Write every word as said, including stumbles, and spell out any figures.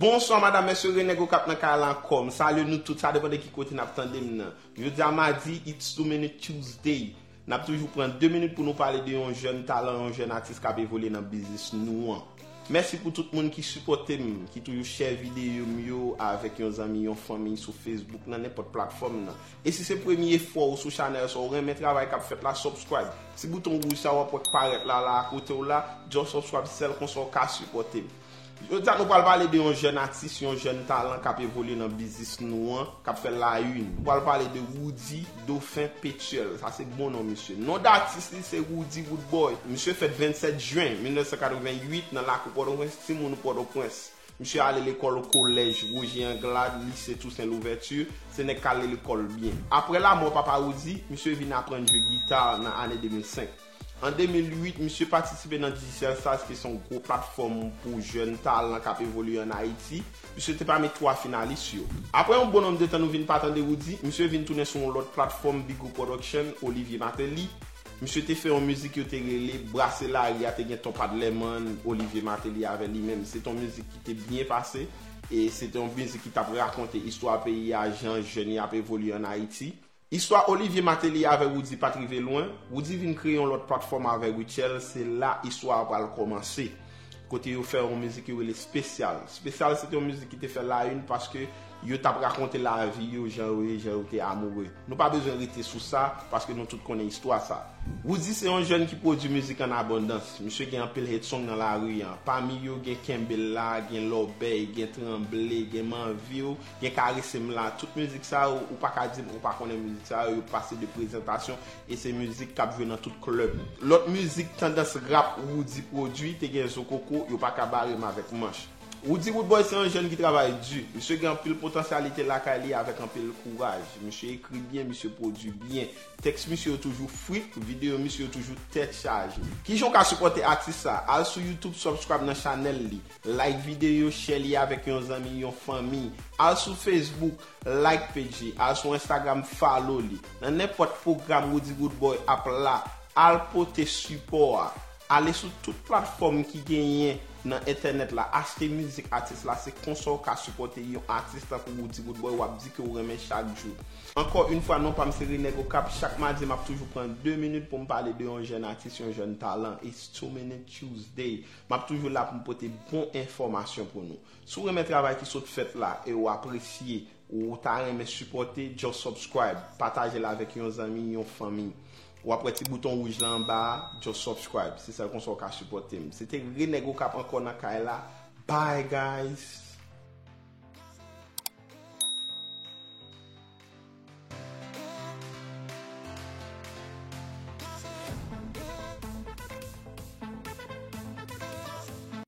Bonswa madam, mesye, Rene Gokap nan kay la ankò. M salye nou tout, sa depann de ki kote n ap tande m nan. Jodi a madi, it's two minute Tuesday. N ap toujou pran de minit pou nou pale de yon jèn talan, yon jèn atis k ap evolye nan biznis nou an. Mèsi pou tout moun ki sipòte m, ki toujou share videyo m yo avèk yon zanmi, yon fanmi sou Facebook, nan nenpòt platfòm nan. E si se premye fwa w sou chanèl sa, ou renmen travay k ap fèt la, subscribe. Ti bouton wouj sa w ap wè k parèt la, la akote w la, just subscribe, sèl konsa w ka sipòte m. Jodi a nou pral pale de yon jèn atis, yon jèn talan k ap evolye nan biznis nou an, k ap fè la une. Nou pral pale de Roody Dauphin Pétuel. Sa se bon non misye. Non datis li se Roody Roodboy. Misye fèt vennsèt jen mil nèf san katrevenn uit nan lakou Pòtoprens, timoun Pòtoprens. Misye ale lekòl kolèj Roger Anglade, lise Toussaint Louverture, se nèg k ale lekòl byen. Apre lanmò papa Roody, misye vin aprann jwe gita nan ane de mil senk. An de mil uit, misye patisipe nan Digicel Stars, ki se yon gwo platfòm pou jèn talan k ap evolye ann Ayiti. Misye te pami twa finalis yo. Apre yon bon nonb de tan nou vin pa tande Roody, misye vin tounen sou yon lòt platfòm, Big Up Production, Olivier Martelly. Misye te fè yon mizik yo te rele Brase Lari a, te gen Ton Padlèmann, Olivier Martelly avè li menm. Se te yon mizik ki te byen pase, e se te yon mizik ki t ap rakonte istwa peyi a, jan jèn y ap evolye ann Ayiti. Istwa Olivier Martelly avè Roody pa t rive lwen. Roody vin kreye yon lòt platfòm avè Rutshelle, se la istwa a pral kòmanse. Kote yo fè yon mizik yo rele Spesyal. Spesyal se te yon mizik ki te fè la une paske yo t ap rakonte lavi yo, jan yo ye, jan yo te amoure. Nou pa bezwen rete sou sa, paske nou tout konnen istwa sa. Roody se yon jèn ki pwodui mizik an abondans. Misye gen anpil hit song nan lari an. Pami yo gen Kenbe La, gen Lòbèy, gen Tranble, gen Manvi w, gen Karese M La. Tout mizik sa yo, ou pa ka di m ou pa konnen mizik sa yo, yo pase de prezantasyon e se mizik k ap jwe nan tout klèb. Lòt mizik tandans rap Roody pwodui, te gen Zo Koko, Yo Pa Ka Bare M avèk Manch. Roody Roodboy se yon jèn ki travay di. Misye gen anpil potansyalite lakay li avèk anpil kouraj. Misye ekri byen, misye pwodui byen. Tèks misye yo toujou frik, videyo misye yo toujou tèt chaje. Kijan w ka sipòte atis sa? Al sou YouTube, subscribe nan chanèl li. Like videyo, share li avèk yon zanmi, yon fanmi. Al sou Facebook, like page li. Al sou Instagram, follow li. Nan nenpòt pwogram Roody Roodboy ap la, al pote sipò a. Ale sou tout platfòm ki genyen nan entènèt la, achte mizik atis la, se konsa w ka sipòte yon atis tankou Roody Roodboy, w ap di ke w renmen chak jou. Ankò yon fwa, non pa m se Rene Gokap, chak madi m ap toujou pran de minit pou m pale de yon jèn atis, yon jèn talan. It's two minute Tuesday. M ap toujou la pou m pote bon enfòmasyon pou nou. Si w renmen travay ki sot fèt la e w apresye, ou ta renmen sipòte, just subscribe, pataje l avèk yon zanmi, yon fanmi. W ap wè ti bouton wouj la anba a, just subscribe. Se sèl konsa w ka sipòte m. Se te Rene Gokap ankò nan kay la. Bye guys.